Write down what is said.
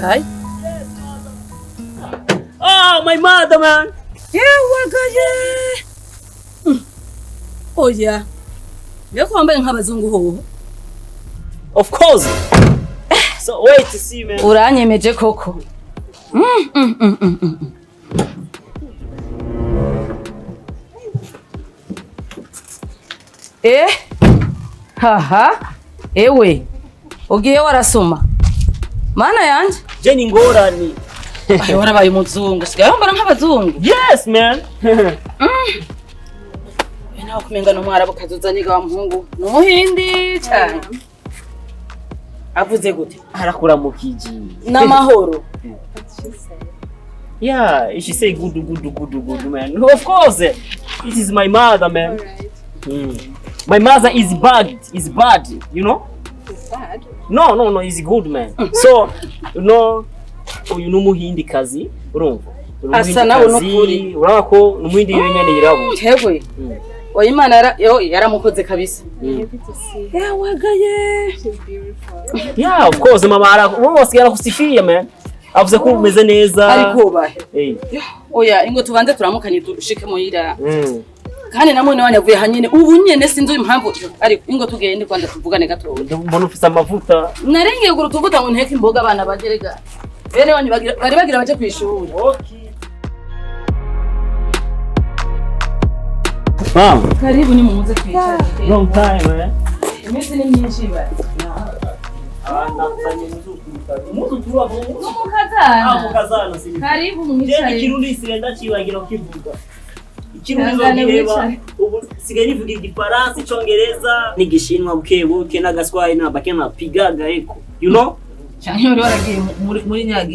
Yaramvyaye. Oh, my mother, man. Yewe gaye! Oya. Mbega ko wambaye nk'abazungu hoho? Of course. So wait to see, man. Uranyemeje koko. Eh? Haha. Ewe. Ugiye warasoma. Mana yanje. Je ni ngorane. Ayo, warabaye umuzungu. Sigaye wambara nk'abazungu. Yes, man. We nawe kumenga n'umwarabu kazuzanye wa muhungu. N'umuhindi cyane. Avuze gute? Arakuramukije. N'amahoro. Yeah, she say good, good, good, good, man. Of course. It is my mother, man. Alright. My mother is bad, is bad, you know? It's bad. No, no, no, is good, man. So, uyu ni umuhindikazi, urumva? Uyu ni Asa nawe umuhindikazi, n'ukuri. urabona ko ni umuhindi nyene yirabura. Hewe. Oya, Imana yaramukoze kabisa. Happy to see her. Yewe gaye. She's beautiful. Yeah, of course, mama ara bose yarakusifia, man. Avuze ko umeze neza. Ariko bahe. Eh. Oya, ingo tubanze turamukanye dushike muhira. Kandi namwe wanyu avuye hanyene ubu nyene, sinzi impamvu, ariko ingo tugende kwanza tuvugane gatoya. Mbona ufise amavuta. Narengeye gura utuvuta ngo nteke imboga abana bagerega. Bene wanyu bari bagira baje kwishuri. Okay. Mom, Karibu, ni muze twicare. long time, man. Iminsi ni myinshi ba. N'umukazana. Mukazana si. Karibu Je mwicare. ikirundi sirenda cibagira kukivuga. Ikirundi Ihangane nzogiheba. wicare. Ubu sigaye nivuga igifaransa, icongereza n'igishinwa buke buke n'agaswahili na bake napigaga eko. You know? Canke wari waragiye muri nyagi.